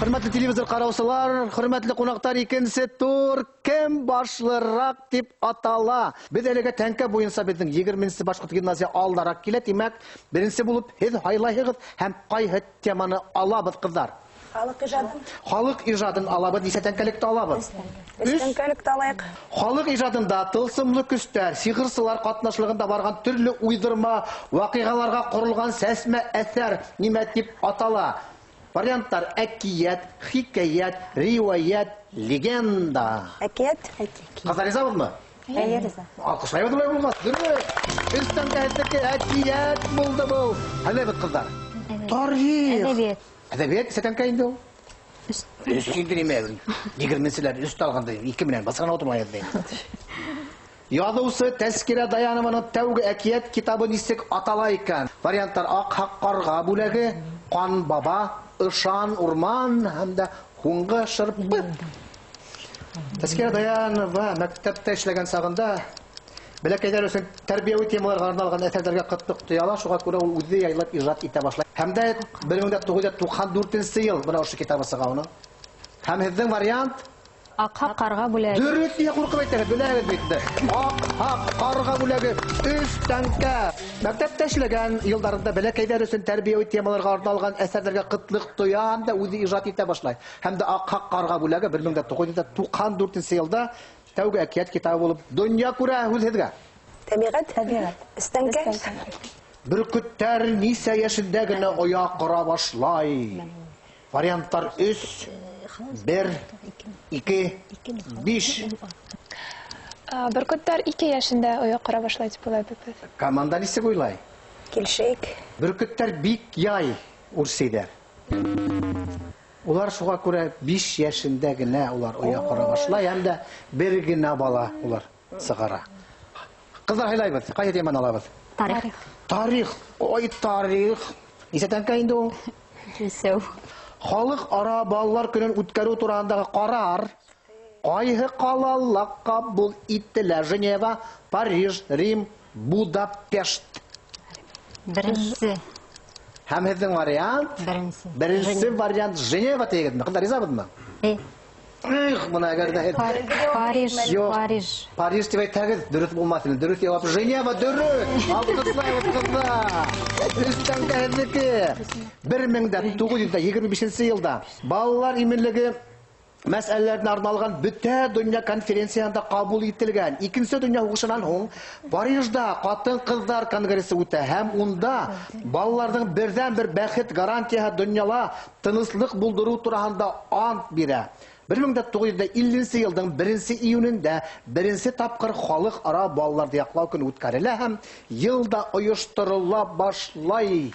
Хөрмәтле телевизор ҡараусылар, хөрмәтле ҡунаҡтар, икенсе тур кем башлыраҡ тип атала. Беҙ әлегә тәңкә буйынса беҙҙең 20-нсе башҡорт гимназия алдараҡ килә, тимәк, беренсе булып һеҙ һайлайһығыҙ һәм ҡайһы теманы алабыҙ, ҡыҙҙар? Халыҡ ижадын. Халыҡ ижадын алабыҙ, нисә тәңкәлекте алабыҙ? Өс тәңкәлекте алайыҡ. Халыҡ ижадында тылсымлы көстәр, сихырсылар ҡатнашлығында барған төрлө уйҙырма ваҡиғаларға ҡоролған сәсмә әҫәр нимә тип атала? Варианттар: әкиәт, хикәйәт, риүәйәт, легенда. Әкиәт. Ҡыҙҙар, ризабыҙмы? Эйе, риза. Алҡышлайбыҙ улай булғас. Дөрөҫ. Өс тәңкәһеҙҙеке әкиәт булды был. Һайлайбыҙ, ҡыҙҙар. Тарих. Әҙәбиәт. Әҙәбиәт нисә тәңкә инде ул? Өс инде нимә? 20-нселәр өс алғанда ике менән басҡан ултырмай инде. Яҙыусы Тәскирә Даянованың тәүге әкиәт китабы нисек атала икән? Варианттар: Аҡ ҡарға бүләге, Ҡан баба, Ышан урман һәм дә Һуңғы шырпы. Тәскирә Даянова мәктәптә эшләгән сағында бәләкәйҙәр өсөн тәрбиәүи темаларға арналған әҫәрҙәргә ҡытлыҡ тояла, шуға күрә ул үҙе яйлап ижад итә башлай. Һәм дә 1994 йыл бына ошо китабы сыға уның. Һәм һеҙҙең вариант? Аҡһаҡ ҡарға бүләге. Дөрөҫ, ниңә ҡурҡып әйтәһегеҙ, беләһегеҙ бит инде. Аҡһаҡ ҡарға бүләге өс тәңкә. Мәктәптә эшләгән йылдарында бәләкәйҙәр өсөн тәрбиәүи темаларға арналған әҫәрҙәргә ҡытлыҡ тоя һәм дә үҙе ижад итә башлай. Һәм дә Аҡһаҡ ҡарға бүләге 1994 йылда тәүге әкиәт китабы булып донъя күрә. Һүҙ һеҙгә. Тәбиғәт. Тәбиғәт. Өс тәңкә. Бөркөттәр нисә йәшендә генә оя ҡора башлай? Варианттар: өс, бер, ике, биш. Бөркөттәр 2 йәшендә оя ҡора башлай тип уйлайбыҙ беҙ. Команда нисек уйлай? Килешәйек. Бөркөттәр бик яй үрсейҙәр. Улар шуға күрә 5 йәшендә генә улар оя ҡора башлай, һәм дә бер генә бала улар сығара. Ҡыҙҙар, һайлайбыҙ. Ҡайһы теманы алабыҙ? Тарих. Тарих. Ой, тарих. Нисә тәңкә инде ул? Өсәү. Халыҡ ара балалар көнөн үткәреү тураһындағы ҡарар ҡайһы ҡалала ҡабул ителә? Женева, Париж, Рим, Будапешт. Беренсе. Һәм һеҙҙең вариант? Беренсе. Беренсе вариант Женева тигеҙме? Ҡыҙҙар, ризабыҙмы? Э. Эх, бына әгәр ҙә һеҙ Париж, Юҡ. Париж. Париж тип әйтһәгеҙ, дөрөҫ булмаҫ ине. Дөрөҫ яуап Женева, дөрөҫ. Алҡышлайбыҙ, ҡыҙҙар. Өс тәңкә һеҙҙеке. 1925 йылда балалар именлеге мәсьәләләренә арналған бөтә донъя конференцияһында ҡабул ителгән. Икенсе донъя һуғышынан һуң Парижда ҡатын-ҡыҙҙар конгрессы үтә һәм унда балаларҙың берҙән-бер бәхет гарантияһы донъяла тыныслыҡ булдырыу тураһында ант бирә. 1950 йылдың 1 июнендә беренсе тапҡыр халыҡ ара балаларҙы яҡлау көнө үткәрелә һәм йылда ойошторола башлай.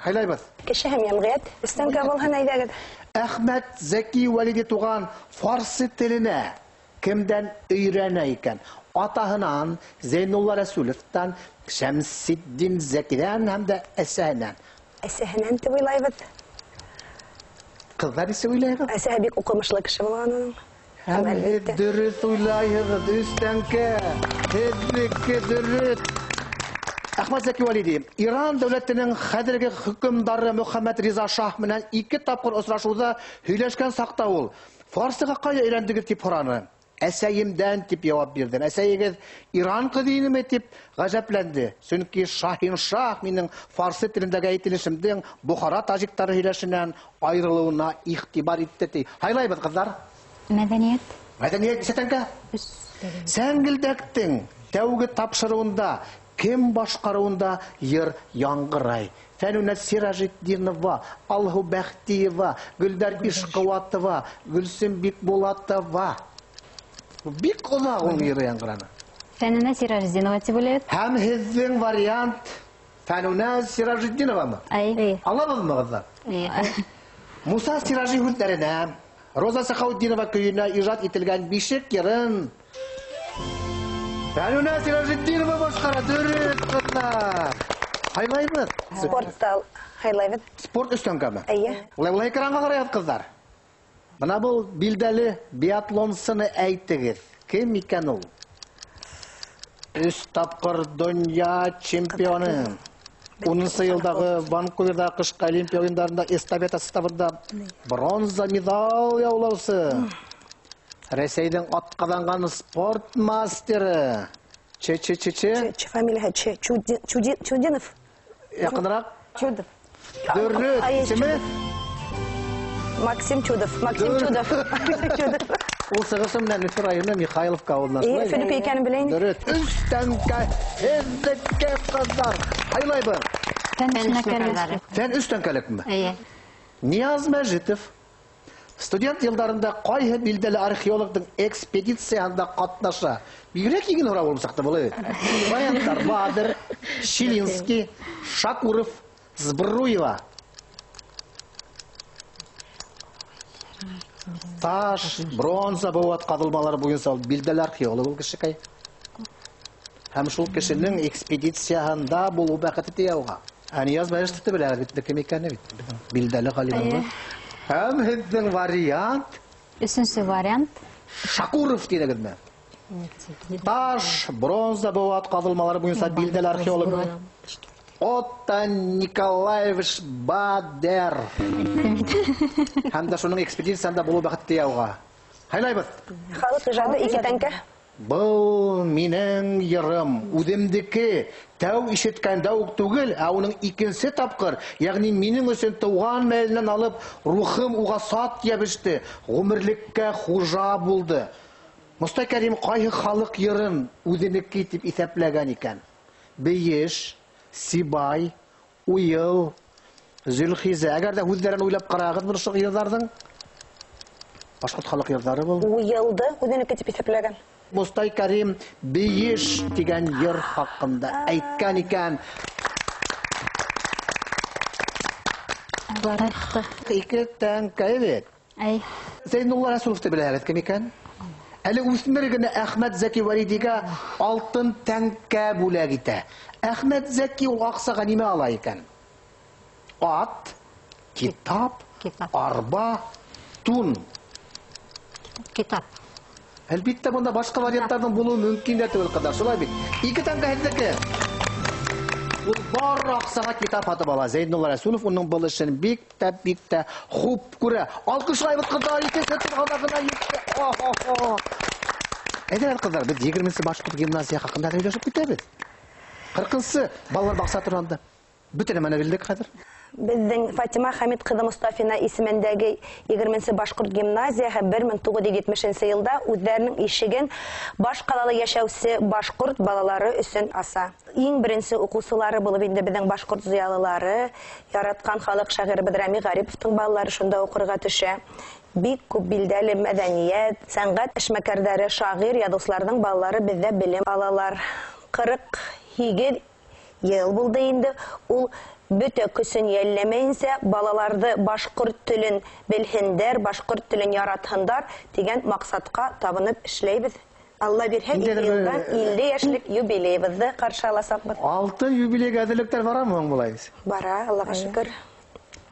Һайлайбыҙ. Кеше һәм йәмғиәт. Өс тәңкә булһын, әйҙәгеҙ. Әхмәт Зәки Вәлиди туған фарсы теленә кемдән өйрәнә икән? Атаһынан, Зәйнулла Рәсүлевтән, Шәмсетдин Зәкиҙән һәм дә әсәһенән. Әсәһенән тип уйлайбыҙ. Ҡыҙҙар, нисек уйлайһығыҙ? Әсәһе бик уҡымышлы кеше булған уның. Һәм Әлбиттә. һеҙ дөрөҫ уйлайһығыҙ, өс тәңкә. Һеҙҙеке дөрөҫ. Әхмәт Зәки Вәлиди, Иран дәүләтенең хәҙерге хөкөмдары Мөхәммәд Риза Шаһ менән 2 тапҡыр осрашыуҙа һөйләшкән саҡта ул фарсыға ҡайҙа өйрәндегеҙ тип һораны. Әсәйемдән тип яуап бирҙем. Әсәйегеҙ Иран ҡыҙы инеме тип ғәжәпләнде. Сөнки Шаһин Шаһ минең фарсы телендәге әйтелешемдең Бухара тажиктары һөйләшенән айырылыуына иғтибар итте ти. Һайлайбыҙ, ҡыҙҙар. Мәҙәниәт. Мәҙәниәт нисә тәңкә? Өс. Сәңгелдәктең тәүге тапшырыуында кем башҡарыуында йыр яңғырай? Фәнүнә Сиражетдинова, Алһыу Бәхтиева, Гөлдәр Ишҡыуатова, Гөлсөм Бикбулатова. Бик оҙаҡ ул йыры яңғыраны. Фәнүнә Сиражетдинова тип уйлайбыҙ. Һәм һеҙҙең вариант Фәнүнә Сиражетдиновамы? Әй. Алабыҙмы, ҡыҙҙар? Әй. Муса Сиражи һүҙҙәренә, Роза Сәхәүетдинова көйөнә ижад ителгән Бишек йырын Фәнүнә Сиражетдинова башҡара. Дөрөҫ, ҡыҙҙар. Һайлайбыҙ. Спортта һайлайбыҙ. Спорт өҫтәңкәме? Эйе. Улай булһа экранға ҡарайбыҙ, ҡыҙҙар. Бына был билдәле биатлонсыны әйтегеҙ. Кем икән ул? 3 тапҡыр донъя чемпионы. 10 йылдағы Ванкуверҙа ҡышҡы Олимпия уйындарында эстафета составында бронза медаль яулаусы. Рәсәйҙең атҡаҙанған спорт мастеры. Че. Че фамилия? Че. Чудинов. Яҡыныраҡ. Чудов. Дөрөҫ. Исеме? Максим Чудов. Максим Чудов. Чудов. Ул сығышы менән Өфө районы Михайловка ауылынан. Өфөнөкө икәнен беләйем. Дөрөҫ. 3 тәңкә һеҙҙеке, ҡыҙҙар. Һайлайбыҙ. Фән эшмәкәрләре. Фән 3 тәңкәлекме? Эйе. Нияз Мәжитов студент йылдарында ҡайһы билдәле археологтың экспедицияһында ҡатнаша? Бигерәк еңел һорау булып сыҡты был бит. Варианттар: Бадер, Шилинский, Шакуров, Збруева. Таш, бронза быуат ҡаҙылмалары буйынса ул билдәле археолог ул кешекәй. Һәм шул кешенең экспедицияһында булыу бәхете тейә уға. Ә Нияз Мәжитовты беләгеҙ бит, кем икәнен бит, беҙҙең билдәле ғалимыбыҙ. Һәм һеҙҙең вариант? 3-нсе вариант. Шакуров тинегеҙме? Таш, бронза быуат ҡаҙылмалары буйынса билдәле археолог Отто Николаевич Бадер. Һәм дә шуның экспедицияһында булыу бәхете тейә уға. Һайлайбыҙ. Халыҡ ижады 2 тәңкә. Был минең йырым, үҙемдеке, тәү ишеткәндә үк түгел, ә уның икенсе тапҡыр, йәғни минең өсөн тыуған мәленән алып, рухым уға сат йәбеште, ғүмерлеккә хужа булды. Мостай Кәрим ҡайһы халыҡ йырын үҙенеке тип иҫәпләгән икән? Бейеш, Сибай, Уйыл, Зөлхизә. Әгәр дә һүҙҙәрен уйлап ҡарағыҙ, был шул йырҙарҙың башҡорт халыҡ йырҙары был. Уйылды үҙенеке тип иҫәпләгән. Мостай Кәрим Бейеш тигән йыр хаҡында әйткән икән. 2 тәңкә бит. Әй. Зәйнулла Рәсүловты беләһегеҙ кем икән? Әле үҫмер генә Әхмәт Зәки Вәлидигә алтын тәңкә бүләк итә. Әхмәт Зәки ул аҡсаға нимә ала икән? Ат, китап, арба, тун. Китап. Әлбиттә, бында башҡа варианттарҙың булыуы мөмкин дә түгел, ҡыҙҙар. Шулай бит. 2 тәңкә һеҙҙеке. Ул бар аҡсаға китап һатып ала. Зәйнулла Рәсүлов уның был эшен бик тә, бик тә хуп күрә. Алҡышлайбыҙ, ҡыҙҙар, икенсе торғанда ғына етте. Охо-хо. Әйҙәгеҙ, ҡыҙҙар, беҙ 20-нсе башҡорт гимназия хаҡында һөйләшеп китәбеҙ. 40-нсы балалар баҡса тураһында. Бөтә нәмәне белдек хәҙер. Беҙҙең Фатима Хәмит ҡыҙы Мостафина исемендәге 20-нсе башҡорт гимназияһы 1970 йылда үҙҙәренең ишеген баш ҡалала йәшәүсе башҡорт балалары өсөн аса. Иң беренсе уҡыусылары булып инде беҙҙең башҡорт зыялылары, яратҡан халыҡ шағирыбыҙ Рәми Ғариповтың балалары шунда уҡырға төшә. Бик күп билдәле мәҙәниәт, сәнғәт эшмәкәрҙәре, шағир, яҙыусыларҙың балалары беҙҙә белем алалар. 48 йыл булды инде. Ул бөтә көсөн йәлләмәйенсә балаларҙы башҡорт телен белһендәр, башҡорт телен яратһындар тигән маҡсатҡа табынып эшләйбеҙ. Алла бирһә, Ниндәйҙер ике йылдан 50 йәшлек юбилейыбыҙҙы ҡаршы аласаҡбыҙ. Алтын юбилейгә әҙерлектәр барамы һуң былай? Бара, Аллаға шөкөр.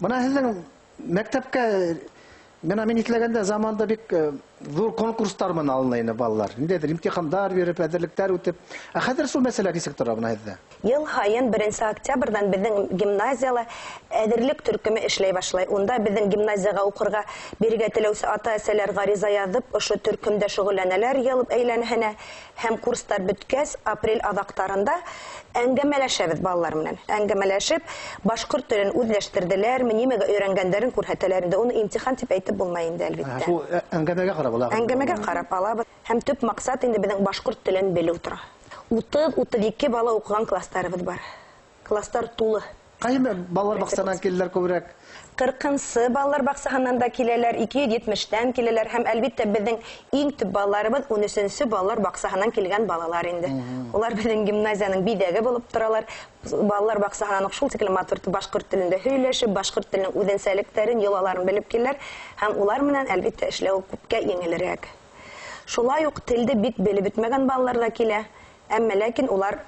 Бына һеҙҙең мәктәпкә, бына мин иҫләгәндә заманда бик ҙур конкурстар менән алына ине балалар. Ниндәйҙер имтихандар биреп, әҙерлектәр үтеп. Ә хәҙер шул мәсьәлә нисек тора бына һеҙҙә? Йыл һайын 1 октябрҙән беҙҙең гимназияла әҙерлек төркөмө эшләй башлай. Унда беҙҙең гимназияға уҡырға бирергә теләүсе ата-әсәләр ғариза яҙып, ошо төркөмдә шөғөлләнәләр йыл әйләнәһенә. Һәм курстар бөткәс, апрель аҙаҡтарында әңгәмәләшәбеҙ балалар менән. Әңгәмәләшеп, башҡорт телен үҙләштерҙеләрме, нимәгә өйрәнгәндәрен күрһәтәләр инде. Уны имтихан тип әйтеп булмай инде, әлбиттә. Шул әңгәмәгә ҡарап алабыҙ. Әңгәмәгә ҡарап алабыҙ. Һәм төп маҡсат инде беҙҙең башҡорт телен белеү тора. 30-32 бала уҡыған класстарыбыҙ бар. Класстар тулы. Ҡайһы балалар баҡсаһынан киләләр күберәк? 40-нсы балалар баҡсаһынан да киләләр, 270-тән киләләр һәм әлбиттә беҙҙең иң төп балаларыбыҙ 13-нсе балалар баҡсаһынан килгән балалар инде. Улар беҙҙең гимназияның биҙәге булып торалар. Балалар баҡсаһынан уҡ шул тиклем матур итеп башҡорт телендә һөйләшеп, башҡорт теленең үҙенсәлектәрен, йолаларын белеп киләләр һәм улар менән әлбиттә эшләү күпкә еңелерәк. Шулай уҡ телде бик белеп бөтмәгән балалар ҙа килә, әммә ләкин улар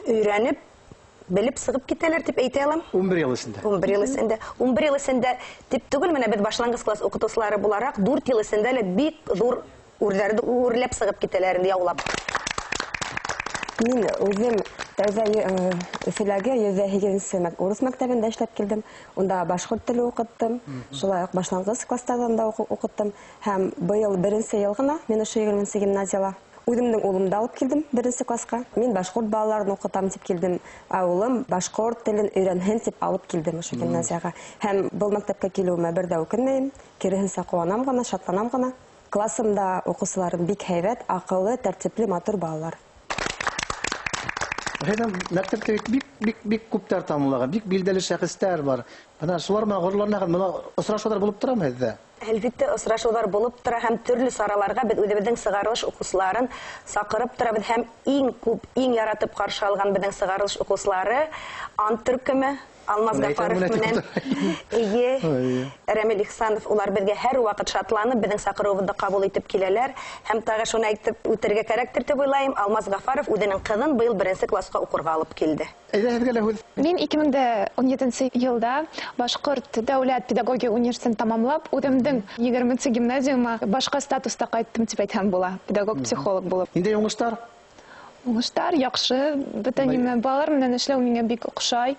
өйрәнеп белеп сығып китәләр тип әйтә алам. 11 йыл эсендә. 11 йыл эсендә. 11 йыл эсендә тип түгел, менә беҙ башланғыс класс уҡытыусылары булараҡ 4 йыл эсендә лә бик ҙур үрҙәрҙе үрләп сығып китәләр инде яулап. Мин үҙем Тәүҙә Өфөләге 108-нсе урыҫ мәктәбендә эшләп килдем. Унда башҡорт теле уҡыттым. Шулай уҡ башланғыс кластарҙан да уҡыттым. Һәм быйыл беренсе йыл ғына мин ошо 20-нсе гимназияла үҙемдең улымды алып килдем беренсе класҡа. Мин башҡорт балаларын уҡытам тип килдем. Ә улым башҡорт телен өйрәнһен тип алып килдем ошо гимназияға. Һәм был мәктәпкә килеүемә бер ҙә үкенмәйем. Киреһенсә ҡыуанам ғына, шатланам ғына. Классымда уҡыусыларым бик һәйбәт, аҡыллы, тәртипле, матур балалар. Хәҙер мәктәптә бик күптәр танылған, бик билдәле шәхестәр бар. Бына шулар менән ғорурлана, бына осрашыуҙар булып торамы һеҙҙә? Әлбиттә, осрашыуҙар булып тора һәм төрлө сараларға беҙ үҙебеҙҙең сығарылыш уҡыусыларын саҡырып торабыҙ һәм иң күп, иң яратып ҡаршы алған беҙҙең сығарылыш уҡыусылары Ант төркөмө, Алмаз Гафаров менән эйе, Рәмил Ихсанов, улар беҙгә һәр ваҡыт шатланып, беҙҙең саҡырыуыбыҙҙы ҡабул итеп киләләр. Һәм тағы шуны әйтеп үтергә кәрәктер тип уйлайым, Алмаз Гафаров үҙенең ҡыҙын быйыл беренсе класҡа уҡырға алып килде. Әйҙә, һеҙгә лә һүҙ. Мин 2017 йылда Башҡорт дәүләт педагогия университетын тамамлап, үҙемдең 20-нсе гимназияма башҡа статуста ҡайттым тип әйтһәм була, педагог-психолог булып. Ниндәй уңыштар? Уңыштар яҡшы, бөтә нимә балалар менән эшләү миңә бик оҡшай.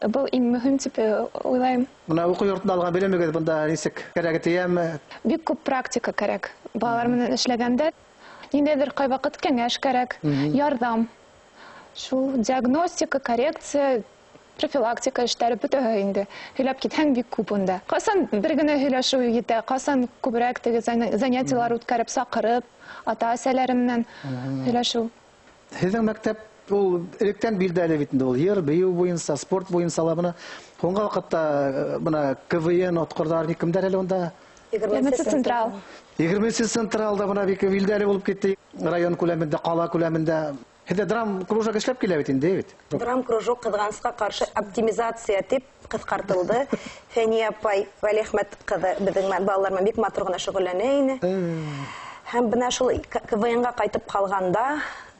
Был иң мөһим тип уйлайым. Бына уҡыу йортонда алған белемегеҙ бында нисек кәрәге тейәме? Бик күп практика кәрәк. Балалар менән эшләгәндә ниндәйҙер ҡайваҡыт кәңәш кәрәк, ярҙам. Шул диагностика, коррекция, профилактика эштәре бөтәһе инде. Һөйләп китһәң бик күп унда. Ҡасан бер генә һөйләшеү етә, ҡасан күберәк теге занятиялар үткәреп, саҡырып, ата-әсәләре менән һөйләшеү. Һеҙҙең мәктәп ул электән билдәле бит инде ул йыр, бейеү буйынса, спорт буйынса ла бына һуңғы ваҡытта бына КВН отҡорҙар ни кемдәр әле унда? 20-нсе Централ. 20-нсе Централда бына бик билдәле булып китте. Район күләмендә, ҡала күләмендә. Һеҙҙә драм кружок эшләп килә бит инде, бит? Драм кружок ҡыҙғанысҡа ҡаршы оптимизация тип ҡыҫҡартылды. Фәниә апай Вәлиәхмәт ҡыҙы беҙҙең балалар менән бик матур ғына шөғөлләнә ине. Һәм бына шул КВН-ға ҡайтып ҡалғанда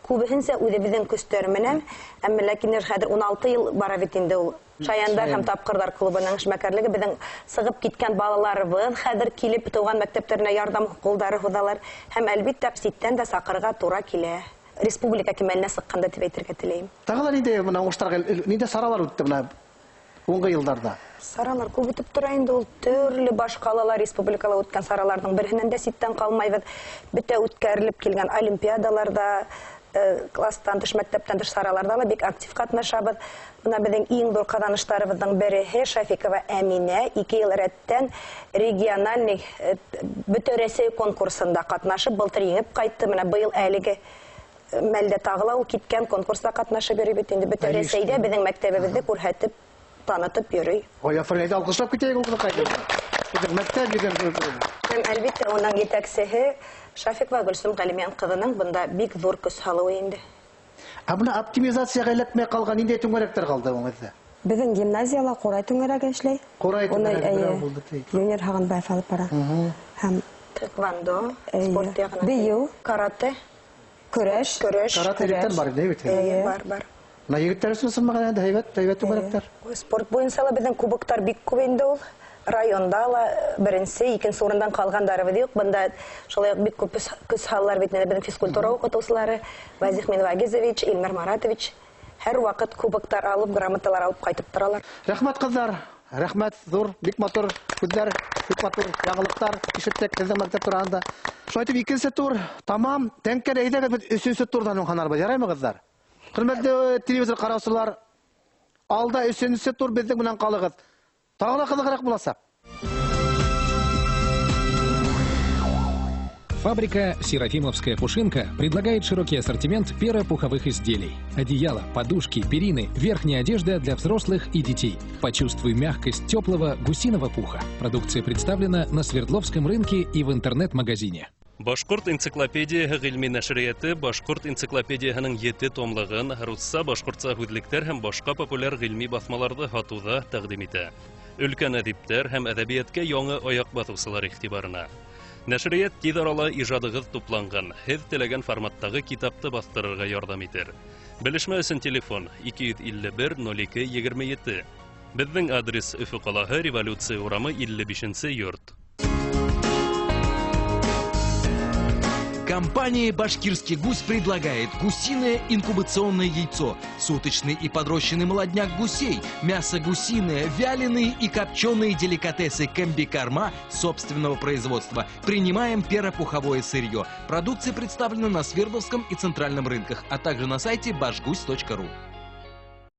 күбеһенсә үҙебеҙҙең көстәр менән, әммә ләкин хәҙер 16 йыл бара бит инде ул. Шаяндар һәм Тапҡырҙар клубының эшмәкәрлеге беҙҙең сығып киткән балаларыбыҙ хәҙер килеп тыуған мәктәптәренә ярҙам ҡулдары һуҙалар һәм әлбиттә ситтән дә саҡырырға тура килә. Республика кимәленә сыҡҡанда тип әйтергә теләйем. Тағы ла ниндәй бына уңыштарға, ниндәй саралар үтте бына һуңғы йылдарҙа? Саралар күп үтеп тора инде ул, төрлө баш ҡалала, республикала үткән сараларҙың береһенән дә ситтән ҡалмайбыҙ. Бөтә үткәрелеп килгән олимпиадаларҙа, класстан тыш, мәктәптән тыш сараларҙа ла бик актив ҡатнашабыҙ. Бына беҙҙең иң ҙур ҡаҙаныштарыбыҙҙың береһе Шафикова Әминә 2 йыл рәттән региональный Бөтә Рәсәй конкурсында ҡатнашып, былтыр еңеп ҡайтты. Бына быйыл әлеге мәлдә тағы ла ул киткән конкурста ҡатнашып йөрөй бит инде. Бөтә Рәсәйҙә беҙҙең мәктәбебеҙҙе күрһәтеп, танытып йөрөй. Ой, афарин, әйҙә алҡышлап китәйек ул ҡыҙыҡайҙы. Беҙҙең мәктәп дигән. Һәм әлбиттә уның етәксеһе Шафикова Гөлсөм Ғәлимйән ҡыҙының бында бик ҙур көс һалыуы инде. Ә бына оптимизацияға эләкмәй ҡалған ниндәй түңәрәктәр ҡалды уңыҙҙа? Беҙҙең гимназияла Ҡурай түңәрәге эшләй. Ҡурай түңәрәге берәү булды ти. Юнир Һағынбаев алып бара. Һәм тэквондо, спорт яғынан. Бейеү, карате, көрәш. Көрәш. Карате электән бар ине бит. Эйе, бар, бар. Бына егеттәр өсөн ысынмаған инде һәйбәт, һәйбәт түңәрәктәр. Спорт буйынса ла беҙҙең кубоктар бик күп инде ул. Районда ла беренсе, икенсе урындан ҡалғандарыбыҙ юҡ. Бында шулай уҡ бик күп көс һалалар бит инде беҙҙең физкультура уҡытыусылары Вазих Минвагизович, Илмир Маратович һәр ваҡыт кубоктар алып, грамоталар алып ҡайтып торалар. Рәхмәт, ҡыҙҙар, рәхмәт, ҙур, бик матур һүҙҙәр, бик матур яңылыҡтар ишеттек һеҙҙең мәктәп тураһында. Шулай итеп, икенсе тур тамам. Тәңкәр әйҙәгеҙ, беҙ өсөнсө турҙан һуң яраймы, ҡыҙҙар? Хөрмәтле телевизор ҡараусылар, алда өсөнсө тур беҙҙең менән ҡалығыҙ. Тағы ла ҡыҙығыраҡ буласаҡ. Фабрика «Серафимовская пушинка» предлагает широкий ассортимент перопуховых изделий. Одеяло, подушки, перины, верхняя одежда для взрослых и детей. Почувствуй мягкость теплого гусиного пуха. Продукция представлена на Свердловском рынке и в интернет-магазине. Башҡорт энциклопедияһы ғилми нәшриәте Башҡорт энциклопедияһының 7 томлығын русса, башҡортса һүҙлектәр һәм башҡа популяр ғилми баҫмаларҙы һатыуҙа тәҡдим итә. Өлкән әҙиптәр һәм әҙәбиәткә яңы аяҡ баҫыусылар иғтибарына. Нәшриәт тиҙ арала ижадығыҙ тупланған, һеҙ теләгән форматтағы китапты баҫтырырға ярҙам итер. Белешмә өсөн телефон 251 02 27. Беҙҙең адрес Өфө ҡалаһы, Революция урамы 55-нсе йорт. Компания «Башкирский гусь» предлагает гусиное инкубационное яйцо, суточный и подрощенный молодняк гусей, мясо гусиное, вяленые и копченые деликатесы комбикорма собственного производства. Принимаем перопуховое сырье. Продукция представлена на Свердловском и Центральном рынках, а также на сайте башгусь.ру.